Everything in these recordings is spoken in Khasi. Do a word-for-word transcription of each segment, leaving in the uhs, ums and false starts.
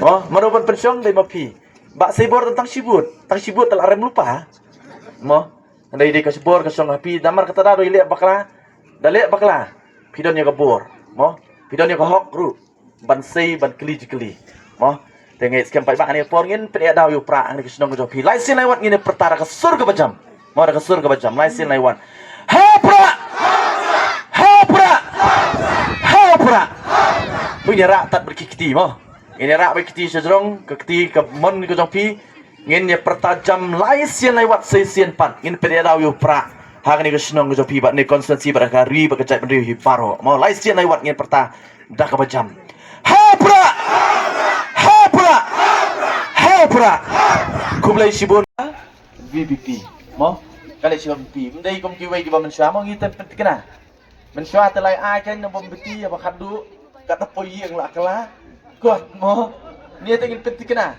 Mo, mano ban pynshong dei ma phi. Bah Seibor tang shibun, tang shibun te la rem lypa. Mo, dei dei ka shibor ka shong ha phi, namar kata da dei leh bakla, da leh bakla. Phi don ïa ka bor. Mo, phi don ïa ka hok ruh ban sei ban kylli jingkylli. Mo, te ngeit skhem paidbah, ha kane ka por ngin pynïaid daw ïa u Prah ha kane ka shnong ka jong phi. Lai sien lai wat ngin ïa pyrta da ka sur kaba jam. Mo, da ka sur kaba jam, lai sien lai wat. Ha u Prah! Ha u Prah! Ha u Prah! Ngin ïa rah tad bad ki kti mo. Ngin ïa rah bad ki kti sha jrong, ka kti ka mon ka jong phi. Ngin ïa pyrta jam lai sien lai wat, sei sien pat. Ngin pynïaid daw ïa u Prah ha kane ka shnong ka jong phi bad ne constituency bad ka ri bad ka jaitbynriew hi baroh. Mo, lai sien lai wat ngin pyrta da kaba jam. Ha u Prah! Ha u Prah! Ha u Prah! Khublei shibun. V P P. Mo, ka leh shibun V P P. Ym dei kum kiwei kiba mynshuwa mo, ngi te pynthikna. Mynshuwa te lai ai kan na bom biti ïa ba khadduh. Kat da poi ïing la kala. Kot mo. Ngi te ngin pynthikna.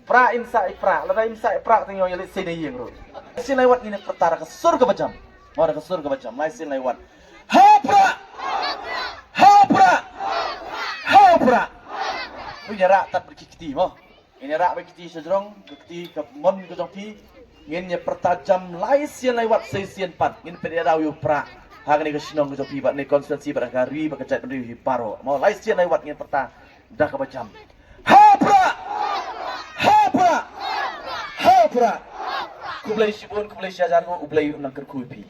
Prah in sa i Prah, lada im sa i Prah te ngi ong ïa leit sei na ïing ruh. Lai sien lai wat ngin pyrta da ka sur kaba jam. Mo, da ka sur kaba jam, lai sien lai wat. Ha u Prah! Ha u Prah! Ha u Prah! Ngin ïa rah tad bad ki kti mo. Ngin ïa rah bad ki kti sha jrong, ka kti ka mon ka jong phi. Ngin ïa pyrta jam lai sien lai wat, sei sien pat. Ngin pynïaid daw ïa u Prah ha kane ka shnong ka jong phi bad ne constituency bad ka ri bad ka jaitbynriew hi baroh. Mo, lai sien lai wat ngin pyrta da kaba jam. Ha u Prah! Ha u Prah! Ha u Prah! Khublei shibun, khublei shihajar nguh, U Blei un nang kyrkhu ïa phi.